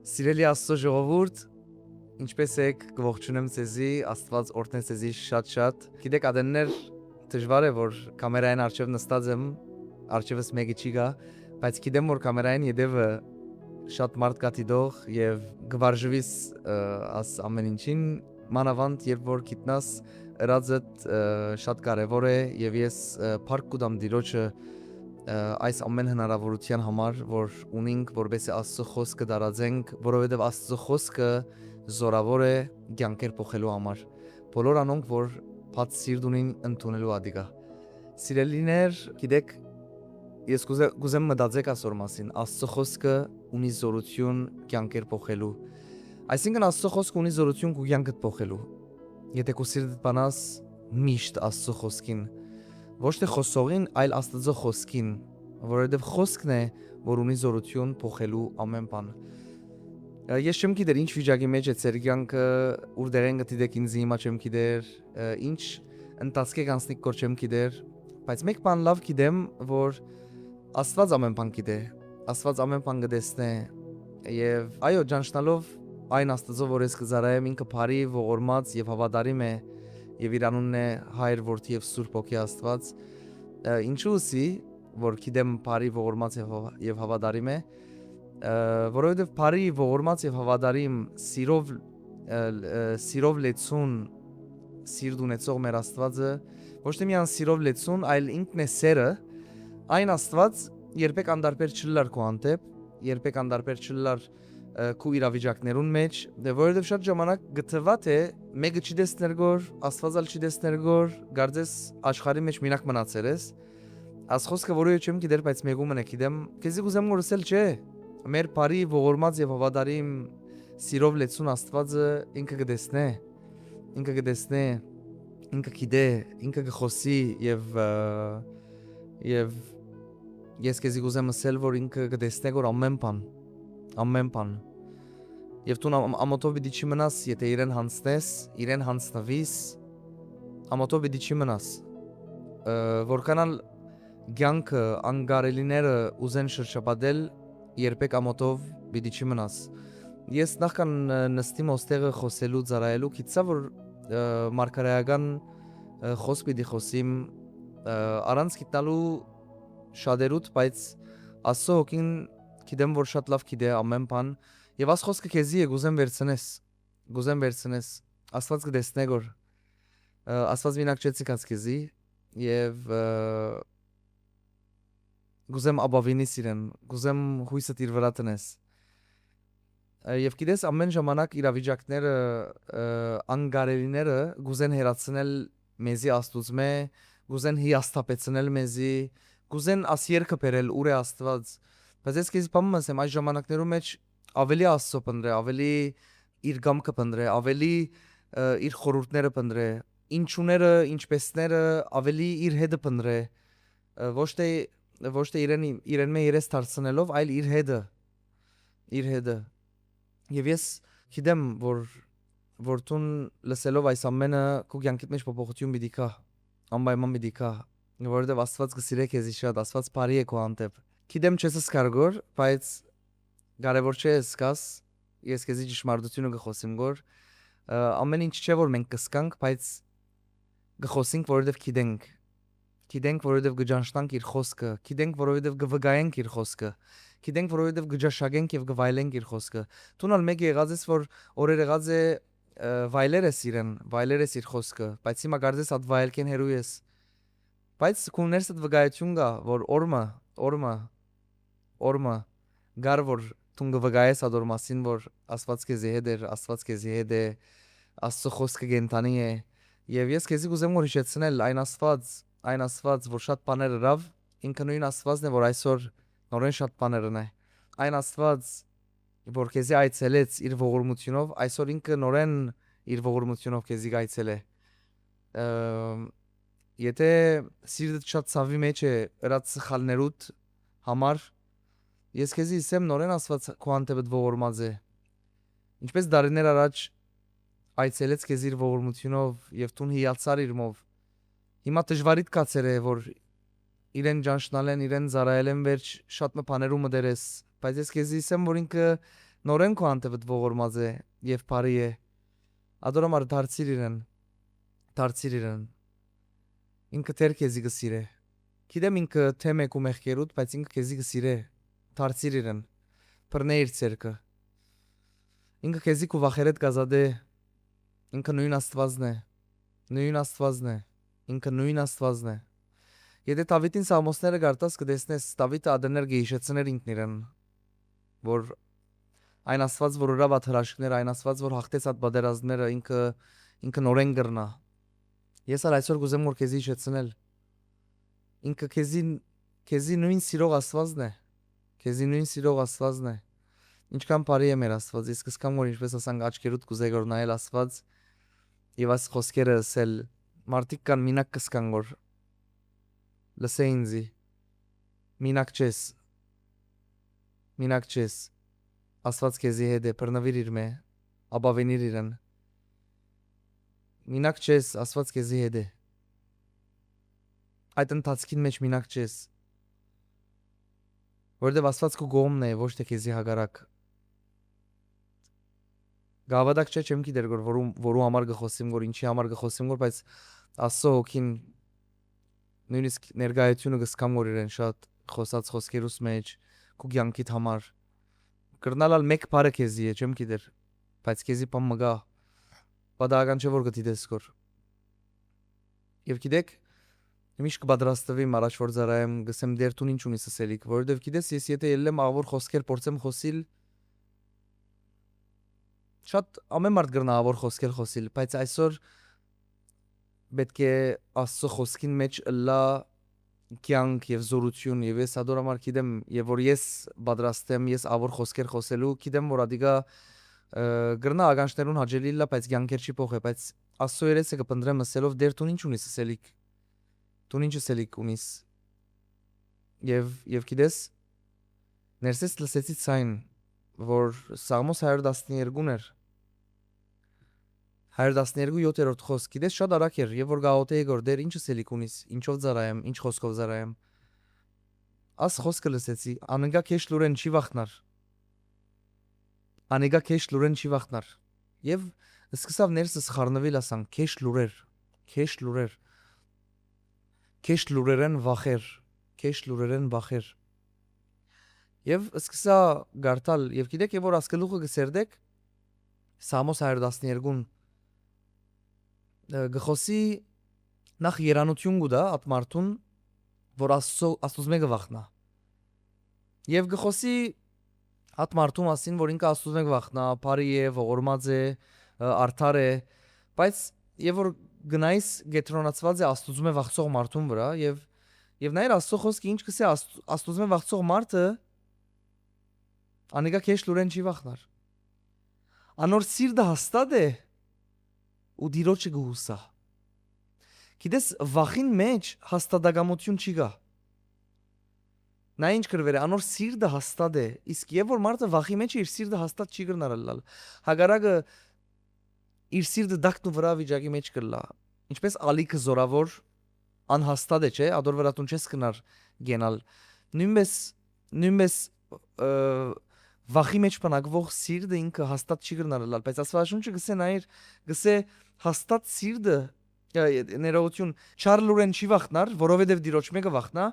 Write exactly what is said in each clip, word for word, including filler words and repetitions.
Սիրելի Աստծո ժողովուրդ, ինչպե՞ս էք, կ'ողջունեմ ձեզի, Աստուած օրհնէ ձեզի շատ-շատ։ Գիտեք, ատեններ դժուար է, որ կամերային առջեւ նստած եմ, առջեւս մէկը չի գայ, բայց գիտեմ, որ կամերային ետեւը շատ մարդ կայ դիտող եւ կը վարժուիս, ը, աս ամէն ինչին, մանաւանդ երբ որ գիտնաս ըրածդ, ը, շատ կարեւոր է եւ ես, ը, փառք կու տամ Տիրոջը, ը, այս ամէն հնարաւորութեան համար, որ ունինք, որպեսզի Աստծո խօսքը տարածենք, որովհետեւ Աստծո խօսքը զօրաւոր է կեանքեր փոխելու համար։ Բոլոր անոնք, որ բաց սիրտ ունին ընդունելու ատիկա։ Սիրելիներ, գիտեք, ես կուզե-, կուզեմ մտածեք ասոր մասին, Աստծո խօսքը ունի զօրութիւն կեանքեր փոխելու։ Այսինքն, Աստծո խօսքը ունի զօրութիւն քու կեանքդ փոխելու, եթե քու սիրտդ բանաս միշտ Աստծո խօսքին, ոչ թէ խօսողին, այլ Աստծո խօսքին, որովհետեւ խօսքն է, որ ունի զօրութիւն փոխելու ամէն բան։ Ը, ես չեմ գիտեր ինչ վիճակի մէջ է ձեր կեանքը, ուր դեղեն կը դիտեք ինձ հիմա չեմ գիտեր, ը, ինչ ընթացքէ կանցնիք կոր չեմ գիտեր, բայց մէկ բան լաւ գիտեմ, որ Աստուած ամէն բան գիտէ, Աստուած ամէն բան կը տեսնէ, եւ այո, ճանչնալով այն Աստուծո, որ ես կը ծառայեմ, ինքը բարի, ողորմած եւ հաւատարիմ է, եւ իր անունն է Հայր, Որդի եւ Սուրբ Հոգի Աստուած։ Ը, ինչու՞ ըսի, որ գիտեմ բարի, ողորմած եւ հաვა-, եւ հաւատարիմ է, ը, որովհետեւ բարի, ողորմած եւ հաւատարիմ, սիրով, ը, ը, սիրով լեցուն, սիրտ ունեցող մեր Աստուածը, ոչ թէ միայն սիրով լեցուն, այլ ինքն է սերը, այն Աստուած երբեք անդարբեր չըլլար քու հանդէպ, երբեք անդարբեր չըլլար, ը, քու իրավիճակներուն մէջ, դե որովհետեւ շատ ժամանակ գտուա թէ մէկը չի տեսներ գոր, Աստուած ալ չի տեսներ գոր, կարծես աշխարհի մէջ մինակ մնացեր ես։ Աս խօսքը որոյ չեմ գիտեր, բայց մէկու մնը գիտեմ, քեզի կուզեմ որ ըսել չէ, մեր բարի, ողորմած եւ հաւատարիմ, սիրով լեցուն Աստուածը ինքը կը տեսնէ, ինքը կը տեսնէ, ինքը գիտէ, ինքը կը խօսի եւ, ը, եւ ես քեզի կուզեմ ըսել, որ ինքը կը տեսնէ որ ամէն բան, ամէն բան։ Եւ դուն ամ-, ամօթով պիտի չի մնաս, եթե իրեն յանցնես, իրեն յանցնուիս, ամօթով պիտի չի մնաս։ Ը, որքան ալ կեանքը, անկարելիները ուզեն շրջապատել, երբեք ամօթով պիտի չի մնաս։ Ես նախքան, ը, նստիմ ոստեղը խօսելու, ծառայելու, գիտցայ որ, ը, մարգարեական, ը, խօս պիտի խօսիմ, ը, առանց գիտնալու շատերուդ, բայց Աստծո հոգին գիտեմ որ շատ լաւ գիտէ ամէն բան, եւ աս խօսքը քեզի է, կուզեմ վերցնես, կուզեմ վերցնես, Աստուած կը տեսնէ գոր, ը, Աստուած մինակ չէ ցկած քեզի, եւ, ը, կուզեմ ապաւինիս իրեն, կուզեմ յոյսդ իր վրայ տնես։ Ը, եւ գիտես, ամէն ժամանակ իրավիճակները, ը, անկարելիները կուզեն հեռացնել մեզի Աստուծմէ, կուզեն հիասթափեցնել մեզի, կուզեն աս երկը բերել, ուր է Աստուած։ Բայց ես քեզի բան մը ասեմ, այս ժամանակներու մէջ ավելի Աստծո փնտռէ, ավելի իր կամքը փնտռէ, ավելի, ը, իր խորհուրդները փնտռէ, ինչուները, ինչպեսները, ավելի իր հետը փնտռէ, ը, ոչ թէ, ոչ թէ իրեն, իրեն մէ երես դարձնելով, այլ իր հետը, իր հետը։ Եւ ես գիտեմ որ, որ դուն լսելով այս ամենը քու կեանքիդ մէջ փոփոխություն պիտի գայ, անպայման պիտի գայ, որովհետեւ Աստուած կը սիրէ քեզի շատ, Աստուած բարի է քու հանդէպ։ Գիտեմ չես զգար գոր, բայց կարեւոր չէ զգաս, ես քեզի ճշմարտությունը կը խօսիմ գոր, ը, ամեն ինչ չէ որ մենք կզգանք, բայց կը խօսինք, որովհետեւ գիտենք, գիտենք, որովհետեւ կը ճանչնանք իր խօսքը, գիտենք, որովհետեւ կը վկայենք իր խօսքը, գիտենք, որովհետեւ կը ճաշակենք եւ կը վայելենք իր խօսքը։ Դուն ալ մէկը եղած ես որ օրեր եղած է, ը, վայելեր ես իրեն, վայելեր ես իր խօսքը, բայց հիմա կարծես ատ վայելքեն հեռու ես, բայց քու ներսդ վկայություն կայ որ օրմը, օրմը, օրմը կար որ դուն կը վկայես ատոր մասին որ Աստուած քեզի հետ էր, Աստուած քեզի հետ է, Աստծո խօսքը կենդանի է, եւ ես քեզի կուզեմ որ հիշեցնել այն Աստուած, այն Աստուած որ շատ բաներ ըրաւ, ինքը նոյն Աստուածն է որ այսօր նորեն շատ բաներ ընէ, այն Աստուած որ քեզի այցելեց իր ողորմութիւնով, այսօր ինքը նորեն իր ողորմութիւնով քեզի կայցելէ։ Ը, եթե սիրտդ շատ ցաւի մէջ է ըրած սխալներուդ համար, ես քեզի ըսեմ նորեն Աստուած քու հանդէպդ ողորմած է։ Ինչպես դարիներ առաջ այցելեց քեզի իր ողորմութիւնով եւ դուն հիացար իրմով, հիմա դժվարիդ կացեր է որ իրեն ճանչնալեն, իրեն ծառայելեն վերջ շատ մը բաներու մտեր ես, բայց ես քեզի ըսեմ որ ինքը նորէն քու հանդէպդ ողորմած է եւ բարի է, ատոր համար դարձիր իրեն, դարձիր իրեն։ Ինքը դեռ քեզի կը սիրէ։ Գիտեմ ինքը թեմ է քու մեղքերուդ, բայց ինքը քեզի կը սիրէ, դարձիր իրեն, բռնէ իր ձեռքը։ Ինքը քեզի քու վախերէդ կ'ազատէ, ինքը նոյն Աստուածն է, նոյն Աստուածն է, ինքը նոյն Աստուածն է։ Եթէ Դաւիթին Սաղմոսները կարդաս, կը տեսնես, Դաւիթը ատեներ կը յիշեցնէր ինքն իրեն, որ այն Աստուած, որ ըրաւ ատ հրաշքները, այն Աստուած, որ յաղթեց ատ պատերազմները, ինքը, ինքը նորէն կրնայ։ Ես ալ այսօր կ'ուզեմ որ քեզի յիշեցնել։ Ինքը քեզի, քեզի նոյն սիրող Աստուածն է։ Քեզի նոյն սիրող Աստուածն է։ Ինչքան բարի է մեր Աստուած, ես կ'սկամ որ ինչպես ասանք աչքերուդ կ'ուզե որ նայել Աստուած եւ այս խոսքերը ըսել, մարդիկ կան մինակ կ'սկան որ լսե ինձի, մինակ չես, մինակ չես, Աստուած քեզի հետ է, բռնուիր իր մէ, ապաւինիր իրեն, մինակ չես, Աստուած քեզի հետ է, այդ ընթացքին մէջ մինակ չես, որովհետեւ Աստուած քու կողմն է, ոչ թէ քեզի հակառակ։ Գավադակ չէ, չեմ գիտեր որ որու, որու համար կը խոսեմ, որ ինչի համար կը խոսեմ, որ, բայց Աստծո հոգին նոյնիսկ ներկայությունը կ'սկամ որ իրեն շատ խոսած խոսքերուս մէջ, քու կեանքիդ համար։ Կրնալ ալ մէկ բառը քեզի է, չեմ գիտեր, բայց քեզի բան մը կայ, պատահական չէ որ կը դիտես որ։ Եւ գիտեք, միշտ կը պատրաստվեմ առաջ որ ծառայեմ, կ'ըսեմ, «Տէր, դուն ինչ ունիս ըսելիք», որովհետեւ գիտես, ես եթէ ելլեմ աղոր խոսքեր փորձեմ խոսիլ, շատ ամեն մարդ կրնայ աղոր խոսքեր խոսիլ, բայց այսօր պէտք է Աստծո խոսքին մէջ ըլլայ կեանք եւ զօրութիւն, եւ ես ատոր համար գիտեմ, եւ որ ես պատրաստ եմ, ես աղոր խոսքեր խոսելու, գիտեմ որ ատիկա, ը, կրնայ ականջներուն հաճելի ըլլայ, բայց կեանքեր չի փոխե, բայց Աստծո երեսը կը փնտրեմ ըսելով, «Տէր, դուն ինչ ունիս ըսելիք, դուն ինչ ըսելիք ունիս»։ Եւ, եւ գիտես, ներսես լսեցի ցայն, որ Սաղմոս հարիւր տասներկուն էր, հարիւր տասներկու յոթերորդ խոսք, գիտես, շատ արագ էր, եւ որ գաղութեի գոր, «Տէր, ինչ ըսելիք ունիս, ինչով ծառայեմ, ինչ խոսքով ծառայեմ»։ Աս խոսքը լսեցի, «Աննկա քեշ լուրեն չի վախնար»։ «Աննկա քեշ լուրեն չի վախնար»։ Եւ սկսաւ ներսս խառնվել, ասան, քեշ լուրեր, քեշ լուրեր, քեշ լուրերեն վախեր, քեշ լուրերեն վախեր։ Եւ սկսա գարտալ, եւ գիտեք, եւ որ ասկլուխը կը սերտեք, Սամոս հարիւր տասներկուն, ը, կը խօսի, նախ երանութիւն կու տայ ատ մարդուն, որ Աստծո, Աստուծմէ կը վախնայ։ Եւ կը խօսի ատ մարդու մասին, որ ինքը Աստուծմէ կը վախնայ, բարի է, ողորմած է, ը, արդար է, բայց եւ որ գնայիս կեդրոնացուած է Աստուծմէ վախցող մարդուն վրայ, եւ, եւ նայր Աստծո խօսքը ինչ կ'ըսէ, Աստ-, Աստուծմէ վախցող մարդը, անիկա քեշ լուրեն չի վախնար։ Անոր սիրտը հաստատ է ու Տիրոջը կը յուսայ։ Գիտես, վախին մէջ հաստատակամութիւն չի գայ։ Նա ինչ կրուեր է, անոր սիրտը հաստատ է, իսկ եւ որ մարդը վախի մէջ է, իր սիրտը հաստատ չի կրնար ըլլալ։ Հակառակը, իր սիրտը տակն ու վրայ վիճակի մէջ կ'ըլլայ։ Ինչպես ալիքը զօրաւոր անհաստատ է, չէ՞, ադոր վրայ դուն չես կրնար գենալ։ Նոյնպես, նոյնպես, ը, վախի մէջ բնակվող սիրտը ինքը հաստատ չի կրնար ըլլալ, բայց Աստուածաշունչը կ'ըսէ նայիր, կ'ըսէ հաստատ սիրտը, ը, ներողություն, չար լուրեն չի վախնար, որովհետեւ Տիրոջ մէկը վախնայ,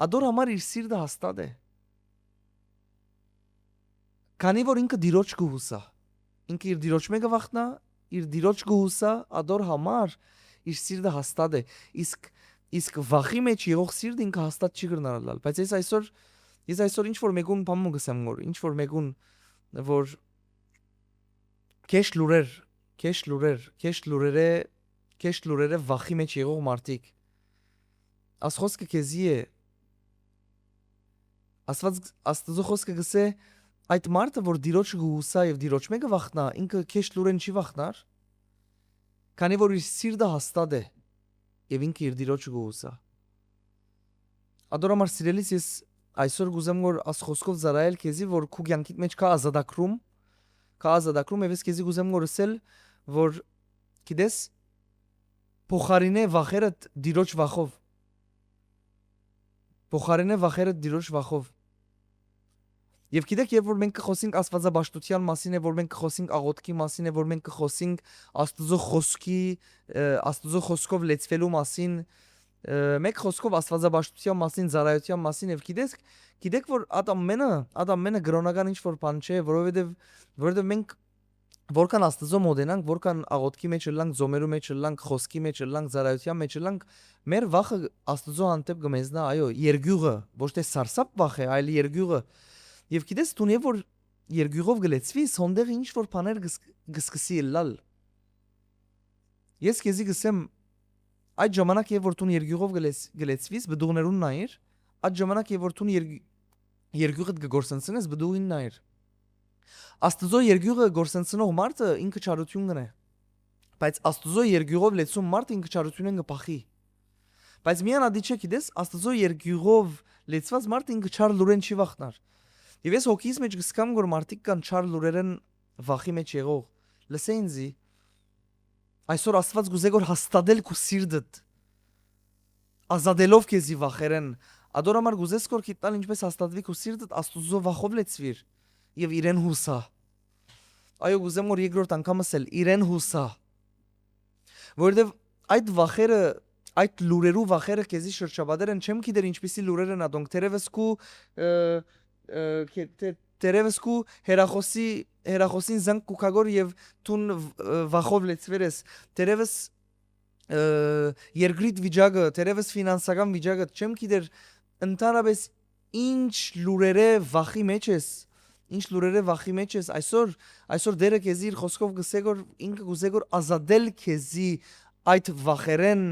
ադոր համար իր սիրտը հաստատ է։ Քանի որ ինքը Տիրոջ կը յուսայ, ինքը իր Տիրոջ մէկը վախնայ, իր Տիրոջ կը յուսայ, ադոր համար իր սիրտը հաստատ է, իսկ, իսկ վախի մէջ եղող սիրտը ինքը հաստատ չի կրնար ըլլալ։ Բայց ես այսօր, ես այսօր ինչ որ մեկուն բան մը կ'ըսեմ, որ ինչ որ մեկուն, որ քեշ լուրեր, քեշ լուրեր, քեշ լուրերէ, քեշ լուրերէ վախի մէջ եղող մարդիկ, աս խօսքը քեզի է, Աստված, Աստուծո խօսքը կ'ըսէ, այդ մարդը, որ Տիրոջը կը յուսայ եւ Տիրոջ մէկը վախնայ, ինքը քեշ լուրեն չի վախնար, քանի որ իր սիրտը հաստատ է եւ ինքը իր Տիրոջը կը յուսայ։ Ադոր համար, սիրելիս, ես այսօր կ'ուզեմ որ աս խօսքով ծառայել քեզի, որ քու կեանքիդ մէջ կայ ազատագրում, կայ ազատագրում, եւ ես քեզի կ'ուզեմ որ ըսել, որ, գիտես, փոխարինէ վախերդ Տիրոջ վախով, փոխարինէ վախերդ Տիրոջ վախով։ Եւ գիտեք, երբ որ մենք կը խօսենք աստուածապաշտութեան մասին, եւ որ մենք կը խօսենք աղօթքի մասին, եւ որ մենք կը խօսենք Աստուծոյ խօսքի, ը, Աստուծոյ խօսքով լեցուելու մասին, ը, մէկ խօսքով աստուածապաշտութեան մասին, ծառայութեան մասին, եւ գիտես, գիտեք, որ այդ ամենը, այդ ամենը կրօնական ինչ որ բան չէ, որովհետեւ, որովհետեւ մենք որքան Աստուծոյ մօտենանք, որքան աղօթքի մէջ ըլլանք, ծոմերու մէջ ըլլանք, խօսքի մէջ ըլլանք, ծառայութեան մէջ ըլլանք, մեր վախը Աստուծոյ հանդէպ կը մեզնայ, այո, երկիւղը, ոչ թէ սարսափ վախ է, այլ երկիւղը։ Եւ գիտես, դուն երբ որ երկիւղով կը լեցուիս, հոնդեղ ինչ որ բաներ կը ս-, կը սկսի ըլլալ։ Ես քեզի կ'ըսեմ, այդ ժամանակ երբ որ դուն երկիւղով կը լես-, կը լեցուիս, պտուղներուն նայիր, այդ ժամանակ երբ որ դուն երկ-, երկիւղդ կը գործընծնես, պտուղին նայիր։ Աստուծոյ երկիւղը գործընծնող մարդը ինքը չարութիւն կ'ընէ։ Բայց Աստուծոյ երկիւղով լեցուն մարդը ինքը չարութիւնէն կը փախի։ Բայց միայն ատի չէ, գիտես, Աստուծոյ երկիւղով լեցուած մարդը ինքը չար լուրէն չի վախնար։ Եւ ես հոգիս մէջ կ'սկամ, որ մարդիկ կան չար լուրերէն վախի մէջ եղող։ Լսէ ինձի, այսօր Աստուած կ'ուզէ որ հաստատել քու սիրտդ, ազատելով քեզի վախերէն։ Ադոր համար կ'ուզես որ գիտնալ ինչպէս հաստատուի քու սիրտդ, Աստուծոյ վախով լեցուիր եւ իրեն յուսա։ Այո, կ'ուզեմ որ երկրորդ անգամս էլ իրեն յուսա։ Որովհետեւ այդ վախերը, այդ լուրերու վախերը քեզի շրջապատեր են, չեմ գիտեր ինչպիսի լուրեր են ատոնք, թերեւս քու, ը, ը, քե-, թե-, թերեւս քու հեռախօսի, հեռախօսին զանգ կու գա գոր եւ դուն վ-, ը, վախով լեցուեր ես, թերեւս, ը, երկրիդ վիճակը, թերեւս ֆինանսական վիճակը, չեմ գիտեր, ընդհանրապես ինչ լուրերէ վախի մէջ ես, ինչ լուրերէ վախի մէջ ես, այսօր, այսօր Տէրը քեզի իր խօսքով կ'ըսէ որ ինքը կ'ուզէ որ ազատել քեզի այդ վախերէն,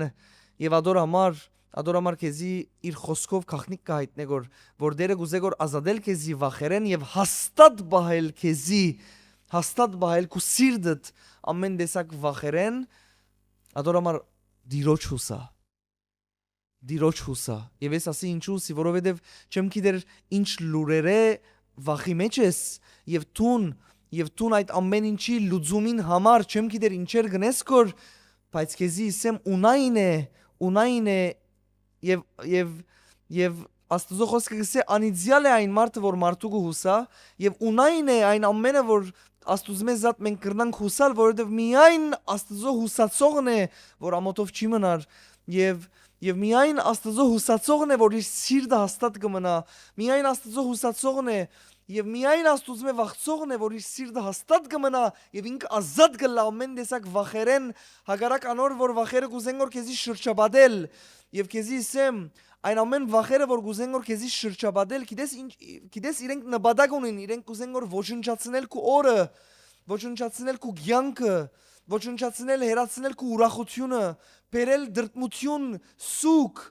եւ ադոր համար, ադոր համար քեզի իր խօսքով գաղտնիք կը յայտնէ որ, որ Տէրը կ'ուզէ որ ազատել քեզի վախերէն եւ հաստատ պահել քեզի, հաստատ պահել քու սիրտդ ամէն տեսակ վախերէն, ադոր համար Տիրոջ յուսա, Տիրոջ յուսա։ Եւ ես ասի ինչու յուսի, որովհետեւ չեմ գիտեր ինչ լուրերէ վախի մէջ ես, եւ դուն, եւ դուն այդ ամէն ինչի լուծումին համար, չեմ գիտեր ինչեր կ'ընես գոր, բայց քեզի ըսեմ, ունայն է, ունայն է, եւ, եւ, եւ Աստուծոյ խօսքը կ'ըսէ, անիծեալ է այն մարդը որ մարդու կը յուսայ, եւ ունայն է այն ամէնը որ Աստուծմէ զատ մենք կրնանք յուսալ, որովհետեւ միայն Աստուծոյ յուսացողն է որ ամօթով չի մնար, եւ, եւ միայն Աստուծոյ յուսացողն է որ իր սիրտը հաստատ կը մնայ, միայն Աստուծոյ յուսացողն է, եւ միայն Աստուծմէ վախցողն է որ իր սիրտը հաստատ կը մնայ, եւ ինք ազատ կ'ըլլայ ամէն տեսակ վախերէն, հակառակ անոր որ վախերը կ'ուզեն որ քեզի շրջապատել, եւ քեզի ըսեմ, այն ամէն վախերը որ կ'ուզեն որ քեզի շրջապատել, գիտես ինչ, գիտես իրենք նպատակ ունին, իրենք կ'ուզեն որ ոչնչացնել քու օրը, ոչնչացնել քու կեանքը, ոչնչացնել, հեռացնել քու ուրախութիւնը, բերել դրդմութիւն, սուգ,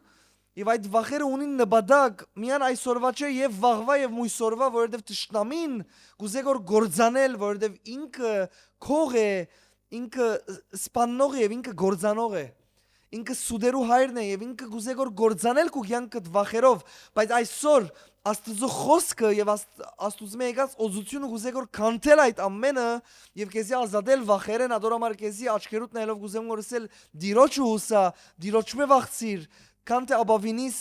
եւ այդ վախերը ունին նպատակ, միայն այսօրվա չէ, եւ վաղվա, եւ մոյսօրվա, որովհետեւ թշնամին կ'ուզէ որ գործանել, որովհետեւ ինքը քող է, ինքը սպաննող է եւ ինքը գործանող է, ինքը սուտերու հայրն է, եւ ինքը կ'ուզէ որ գործանել քու կեանքդ վախերով, բայց այսօր Աստուծոյ խօսքը եւ Աստ-, Աստուծմէ եկած օծութիւնը կ'ուզէ որ քանթել այդ ամէնը, եւ քեզի ազատել վախերէն, ադոր համար քեզի աչքերուդ նայելով կ'ուզեմ որ ըսել, Տիրոջը յուսա, Տիրոջմէ վախցիր, քանթէ ապաւինիս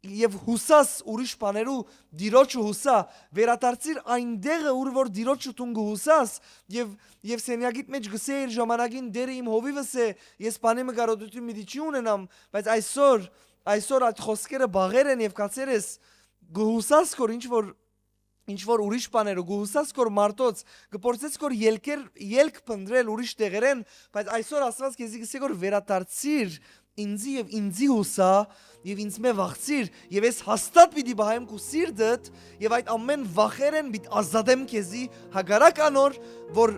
եւ յուսաս ուրիշ բաներու, Տիրոջը յուսա, վերադարձիր այն տեղը, ուր որ Տիրոջը դուն կը յուսաս, եւ, եւ սենեակիդ մէջ կ'ըսէիր ժամանակին, Տէրը իմ հովիվս է, ես բանի մը կարօտութիւն պիտի չի ունենամ, բայց այսօր, այսօր այդ խօսքերը բաղեր են եւ կացեր ես, կը յուսաս քոր ինչ որ, ինչ որ ուրիշ բաներու, կը յուսաս քոր մարդոց, կը փորձես քոր ելքեր, ելք փնտրել ուրիշ տեղերէն, բայց այսօր Աստուած քեզի կ'ըսէ որ վերադարձիր ինձի եւ ինձի յուսա, եւ ինձմէ վախցիր, եւ ես հաստատ պիտի պահեմ քու սիրտդ, եւ այդ ամէն վախերէն պիտի ազատեմ քեզի, հակառակ անոր որ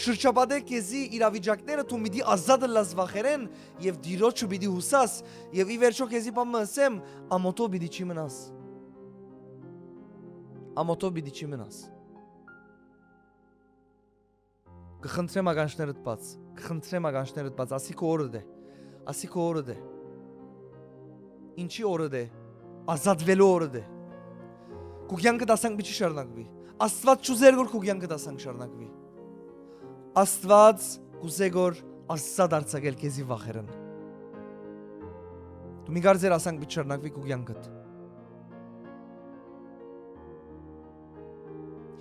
շրջապատէ քեզի իրավիճակները, դու պիտի ազատ ըլլաս վախերէն, եւ Տիրոջը պիտի յուսաս, եւ ի վերջոյ քեզի բան մը ըսեմ, ամօթով պիտի չի մնաս։ Ամօթով պիտի չի մնաս։ Կը խնդրեմ ականջներդ բաց, կը խնդրեմ ականջներդ բաց, ասի քու օրդ է, ասի քու օրդ է։ Ինչի օրդ է, ազատուելու օրդ է։ Քու կեանքը դասանք պիտի շարունակուի, Աստուած չուզեր որ քու կեանքը դասանք շարունակուի, Աստուած կ'ուզէ որ ազատ արձակել քեզի վախերէն։ Դու մի կարծեր ասանք պիտի շարունակուի քու կեանքդ։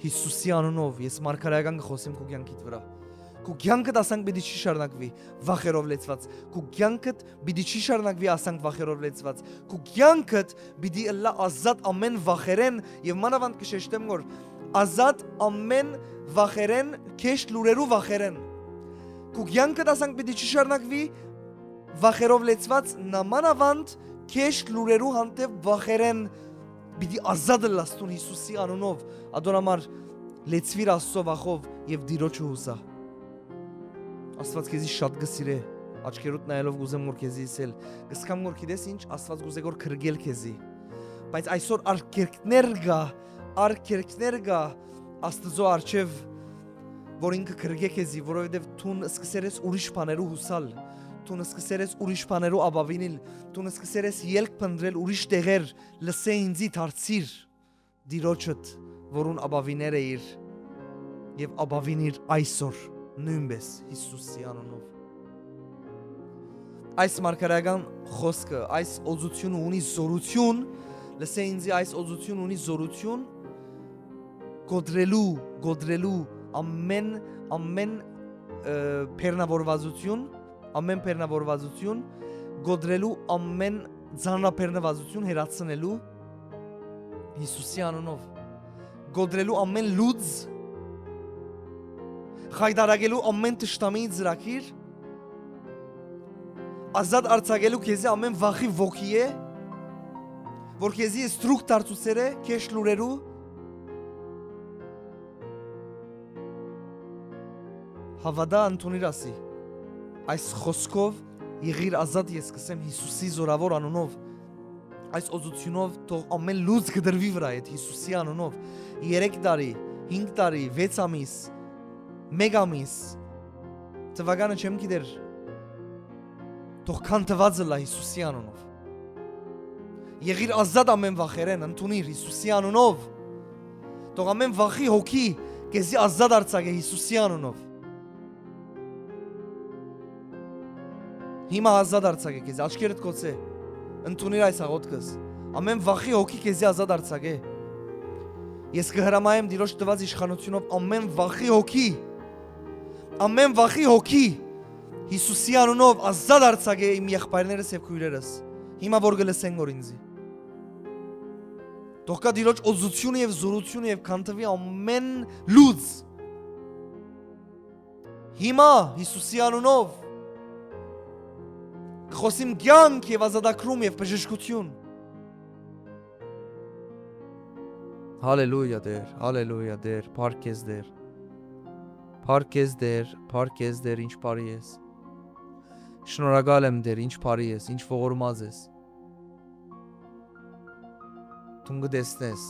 Յիսուսի անունով ես մարգարեական կը խօսեմ քու կեանքիդ վրայ։ Քու կեանքդ ասանք պիտի չի շարունակուի վախերով լեցուած։ Քու կեանքդ պիտի չի շարունակուի ասանք վախերով լեցուած։ Քու կեանքդ պիտի ըլլայ ազատ ամէն վախերէն, եւ մանաւանդ կը շեշտեմ, որ ազատ ամէն վախերէն, քեշ լուրերու վախերէն։ Քու կեանքդ ասանք պիտի չի շարունակուի վախերով լեցուած, նամանաւանդ քեշ լուրերու հանդեպ վախերէն պիտի ազատ ըլլաս դուն Յիսուսի անունով, ատոր համար լեցուիր Աստծո վախով եւ Տիրոջը յուսա։ Աստուած քեզի շատ կը սիրէ, աչքերուդ նայելով կ'ուզեմ որ քեզի ըսել, կ'սկամ որ գիտես ինչ, Աստուած կ'ուզէ որ կրկել քեզի, բայց այսօր արգելքներ կայ, արգելքներ կայ Աստուծոյ առջեւ, որ ինքը կրկէ քեզի, որովհետեւ դուն սկսեր ես ուրիշ բաներու յուսալ, դուն սկսեր ես ուրիշ բաներու ապաւինել, դուն սկսեր ես ելք փնտրել ուրիշ տեղեր, լսէ ինձի, դարձիր Տիրոջդ, որուն ապաւիներ էիր, եւ ապաւինիր այսօր նոյնպէս Յիսուսի անունով։ Այս մարգարեական խօսքը, այս օծութիւնը ունի զօրութիւն, լսէ ինձի, այս օծութիւնը ունի զօրութիւն կոտրելու, կոտրելու ամէն, ամէն, ը, բեռնավորվածութիւն, ամէն բեռնավորվածութիւն, կոտրելու ամէն ծանրաբեռնվածութիւն, հեռացնելու Յիսուսի անունով, կոտրելու ամէն լուծ, խայտարակելու ամէն թշնամիի ծրագիր, ազատ արձակելու քեզի ամէն վախի ոգիէ, որ քեզի ստրուկ դարձուցեր է քեշ լուրերու։ Հաւատա, ընդունիր ասի։ Այս խօսքով եղիր ազատ, ես կ'ըսեմ Յիսուսի զորաւոր անունով։ Այս օծութիւնով թող ամէն լուծ կտրուի վրայդ Յիսուսի անունով։ Երեք տարի, հինգ տարի, վեց ամիս, մէկ ամիս, թուականը չեմ գիտեր, թող քանդուած ըլլայ Յիսուսի անունով։ Եղիր ազատ ամէն վախերէն, ընդունիր Յիսուսի անունով։ Թող ամէն վախի հոգի քեզի ազատ արձակէ Յիսուսի անունով։ Հիմա ազատ արձակէ քեզի, աչքերդ կ'օծէ, ընդունիր այս աղօթքս։ Ամէն վախի հոգի քեզի ազատ արձակէ։ Ես կը հրամայեմ Տիրոջ տուած իշխանութիւնով ամէն վախի հոգի, ամէն վախի հոգի Յիսուսի անունով ազատ արձակէ իմ եղբայրներս եւ քոյրերս, հիմա որ կը լսեն որ ինձի։ Թող գայ Տիրոջ օծութիւնը եւ զօրութիւնը եւ քանդուի ամէն լուծ։ Հիմա Յիսուսի անունով կը խօսիմ կեանք եւ ազատագրում եւ բժշկութիւն։ Հալելույա, Տէր, հալելույա, Տէր, փառք քեզ, Տէր։ Փառք քեզ, Տէր, փառք քեզ, Տէր, ինչ բարի ես։ Շնորհակալ եմ, Տէր, ինչ բարի ես, ինչ ողորմած ես։ Դուն կը տեսնես,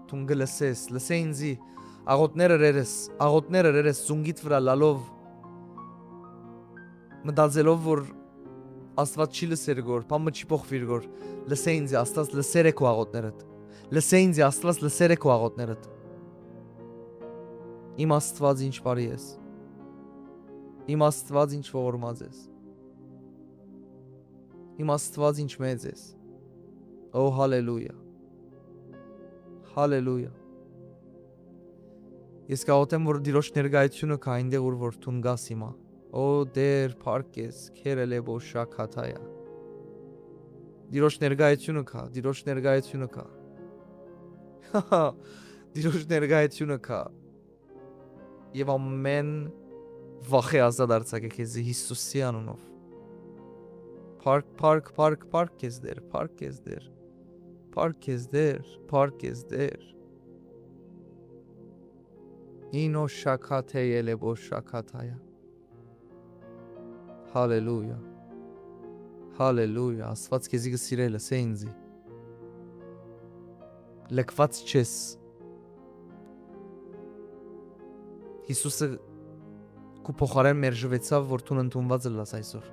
դուն կը լսես, լսէ ինձի, աղօթքները երես, աղօթքները երես, զունգիդ վրայ լալով, մտածելով որ Աստուած չի լսեր գոր, բան մը չի փոխվիր գոր, լսէ ինձի, Աստուած լսեր է քու աղօթքներդ, լսէ ինձի, Աստուած լսեր է քու աղօթքներդ։ Իմ Աստուած ինչ բարի ես, իմ Աստուած ինչ ողորմած ես, իմ Աստուած ինչ մեծ ես։ Օ, հալելույա, հալելույա։ Ես կաղոթեմ որ Տիրոջ ներկայությունը կայ այնտեղ ուր որ դուն կաս հիմա։ Օ, Տէր, փառք ես, քերելե բոշա քաթայա։ Տիրոջ ներկայությունը կայ, Տիրոջ ներկայությունը կայ։ Տիրոջ ներկայությունը կայ։ Եւ ամէն վախէ ազատ արձակէ քեզի Յիսուսի անունով։ Փառք, փառք, փառք, փառք քեզ, Տէր, փառք քեզ, Տէր։ Փառք քեզ, Տէր, փառք քեզ, Տէր։ Ինո շաքաթեյ էլե բոշ շաքաթայա։ Հալելույա։ Հալելույա, Աստուած քեզի կը սիրէ, լսէ ինձի։ Լքուած չես։ Յիսուսը քու փոխարէն մերժուեցաւ որ դուն ընդունված ըլլաս այսօր։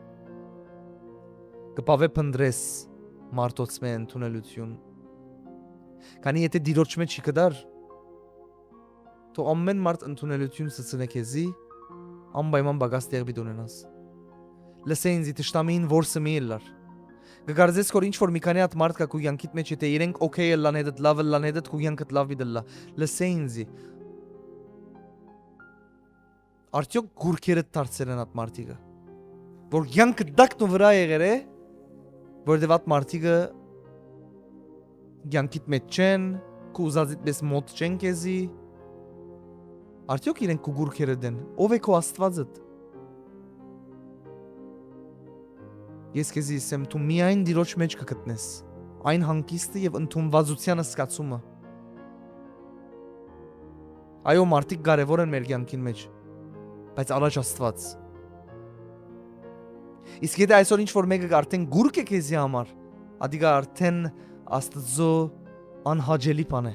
Կը պաւէ փնտռես մարդոց մէ ընդունելութիւն։ Քանի եթե Տիրոջ մէջ չի կդար, թող ամէն մարդ ընդունելութիւն սցնէ քեզի, անպայման պակաս տեղ պիտի ունենաս։ Լսէ ինձի, թշնամիին որսը մի ըլլար։ Կը կարծես որ ինչ որ մի քանի հատ մարդ կայ քու կեանքիդ մէջ, եթե իրենք օքեյ ըլլան հետդ, լաւ ըլլան հետդ, քու կեանքդ լաւ պիտի ըլլայ։ Լսէ ինձի, Արդեօք կուռքերդ դարձեր են այդ մարդիկը, որ կեանքը տակն ու վրայ եղեր է, որտեւ այդ մարդիկը կեանքիդ մէջ չեն, քու ուզածիդ պէս մօտ չեն քեզի։ Արդեօք իրենք քու կուռքերդ են, ո՞վ է քո Աստուածդ։ Ես քեզի ըսեմ, դու միայն Տիրոջ մէջ կը գտնես այն հանգիստը եւ ընդունուածութեան զգացումը։ Այո, մարդիկ կարեւոր են մեր կեանքին մէջ, բայց առաջ Աստուած։ Իսկ եթէ այսօր ինչ որ մեկը արդեն կուռք է քեզի համար, ատիկա արդեն Աստուծոյ անհաճելի բան է։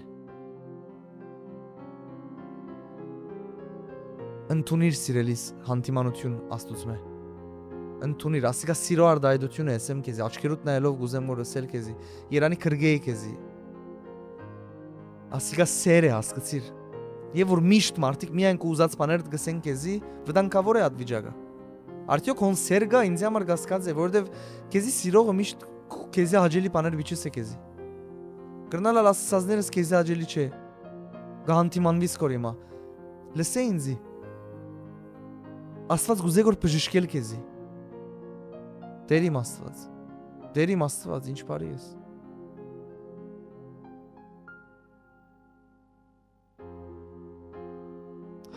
Ընդունիր, սիրելիս, հանդիմանութիւն Աստուծմէ։ Ընդունիր, ասիկա սիրոյ արտայայտութիւն է, ըսեմ քեզի, աչքերուդ նայելով կ'ուզեմ որ ըսել քեզի, երանի կրկէի քեզի։ Ասիկա սեր է, հասկցիր։ Եւ որ միշտ մարդիկ միայն քու ուզած բաներդ կ'ըսեն քեզի, վտանգաւոր է այդ վիճակը։ Արդեօք հոն սեր կա, ինձի համար կասկած է, որովհետեւ քեզի սիրողը միշտ քեզի հաճելի բաներ պիտի ըսէ քեզի։ Կրնալ ալ ասացածներս քեզի հաճելի չէ, կը հանդիմանուիս քոր հիմա։ Լսէ ինձի։ Աստուած կ'ուզէ որ բժշկել քեզի։ Տեր իմ Աստուած, Տեր իմ Աստուած, ինչ բարի ես։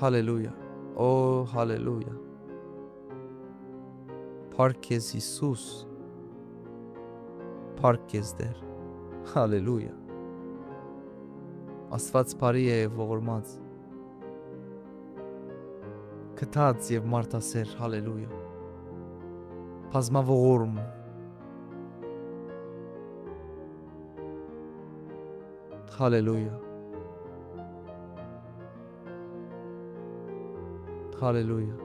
Հալելույա, օ, հալելույա։ Փառք քեզ, Յիսուս, փառք քեզ, Տեր։ Հալելույա։ Աստուած բարի է եւ ողորմած, գթած եւ մարդասէր, հալելույա։ Բազմաողորմ։ Հալելույա։ Հալելույա։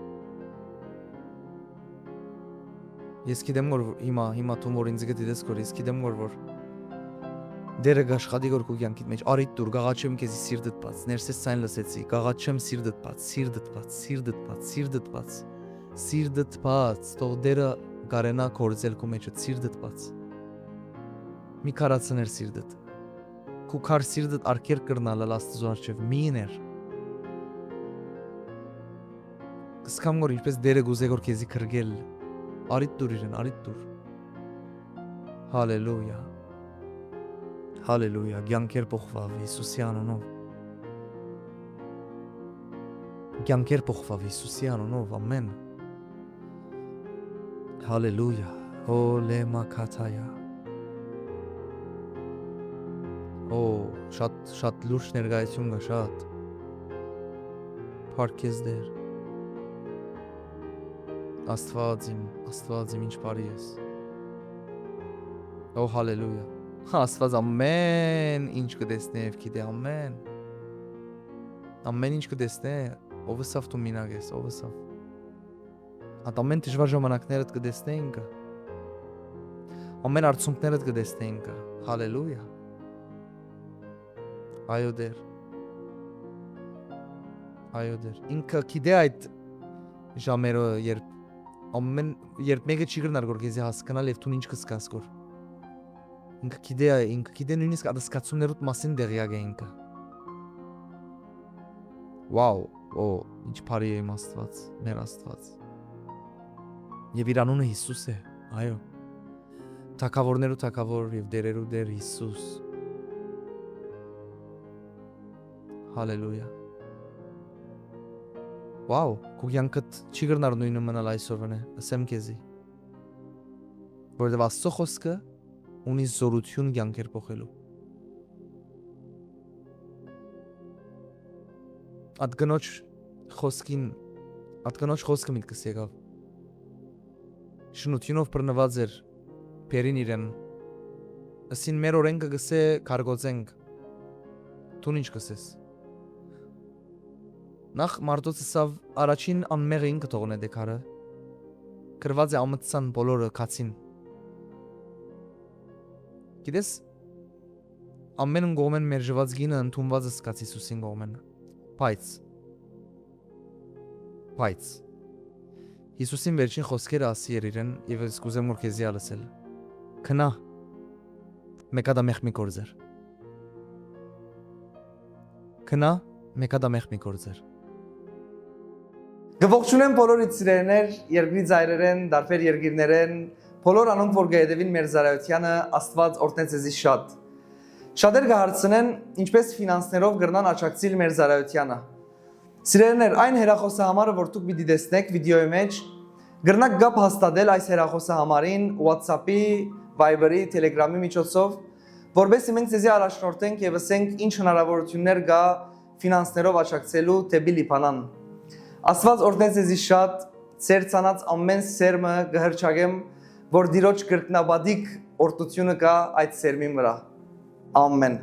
Ես գիտեմ որ հիմա, հիմա դուն որ ինձ կը դիտես, որ ես գիտեմ որ, որ Տերը կ'աշխատի որ քու կեանքիդ մէջ, արիդ դուր, կ'աղաչեմ քեզի, սիրտդ բաց, ներսես ցայն լսեցի, կ'աղաչեմ, սիրտդ բաց, սիրտդ բաց, սիրտդ բաց, սիրտդ բաց, սիրտդ բաց, թող Տերը կարենայ գործել քու մէջը, սիրտդ բաց։ Մի քարացներ սիրտդ։ Քու քար սիրտդ արգելք կրնալ ալ Աստուծոյ առջեւ, մի իներ։ Կ'զգամ որ ինչպէս Տերը կ'ուզէ որ քեզի կրկել, արիդ դուր իրեն, արիդ դուր։ Հալելույա։ Հալելույա, կեանքեր փոխուաւ Յիսուսի անունով։ Կեանքեր փոխուաւ Յիսուսի անունով, ամեն։ Հալելույա, հոլեմա քաթայա։ Օ, շատ, շատ լուրջ ներկայություն կա, շատ։ Փառք քեզ, Տեր։ Աստուած իմ, Աստուած իմ, ինչ բարի ես։ Օ, հալելույա։ Հա, Աստուած ամեն ինչ կը տեսնէ եւ գիտէ, ամեն։ Ամեն ինչ կը տեսնէ, ով ըսաւ դու մինակ ես, ով ըսաւ։ Այդ ամեն դժուար ժամանակներդ կը տեսնէ ինքը։ Ամեն արցունքներդ կը տեսնէ ինքը։ Հալելույա։ Այո, Տեր։ Այո, Տեր։ Ինքը գիտէ այդ ժամերը, երբ ամեն, երբ մեկը չի կրնար որ քեզի հասկնալ եւ դուն ինչ կը զգաս որ։ Ինքը գիտէ, ինքը գիտէ նույնիսկ ատսկացումներուդ մասին տեղյակ է ինքը։ Վաու, օ, ինչ բարի է իմ Աստուած, մեր Աստուած։ Եւ իր անունը Յիսուս է, այո։ Թագաւորներու թագաւոր եւ տերերու Տեր Յիսուս։ Հալելույա։ Վաու, քու կեանքդ չի կրնար նույնը մնալ այսօրվանէ, ըսեմ քեզի։ Որովհետեւ Աստծո խօսքը ունի զօրութիւն կեանքեր փոխելու։ Այդ կնոջ խօսքին, այդ կնոջ խօսքը միտքս եկաւ։ Շնութիւնով բռնուած էր բերին իրեն։ Ըսին, մեր օրէնքը կ'ըսէ՝ կարգոծենք։ Դուն ինչ կ'ըսես։ Նախ մարդոց ըսաւ, առաջին անմեղը ինքը թողնէ դե քարը։ Գրուած է ամտցան բոլորը քացին։ Գիտես, ամեն կողմէն մերժուած գինը ընդունուած զգաց Յիսուսին կողմէն։ Բայց, բայց, Յիսուսին վերջին խօսքերը ասի էր իրեն, եւ ես կ'ուզեմ որ քեզի ալ ըսել։ Գնա, մեկա դա մեղք մի գործեր։ Գնա, մեկա դա մեղք մի գործեր։ Կը ողջունեմ բոլոր իմ սիրելիներ, երկրի ծայրերէն, տարբեր երկիրներէն, բոլոր անոնք որ կը հետեւին մեր ծառայությանը, Աստուած օրհնե ձեզի շատ։ Շատեր կը հարցնեն, ինչպէս ֆինանսներով կրնան աջակցիլ մեր ծառայությանը։ Սիրելիներ, այն հեռախոսահամարը որ դուք պիտի տեսնէք վիդեոյի մէջ, կրնաք կապ հաստատել այս հեռախոսահամարին, WhatsApp-ի, Viber-ի, Telegram-ի միջոցով, որպեսզի մենք ձեզի առաջնորդենք եւ ըսենք ինչ հնարավորություններ կա ֆինանսներով աջակցելու դէպի Լիբանան։ Աստուած օրհնե ձեզի շատ, ձեր ցանած ամէն սերմը կը հռչակեմ, որ Տիրոջ կրկնապատիկ օրհնութիւնը կայ այդ սերմին վրայ։ Ամէն։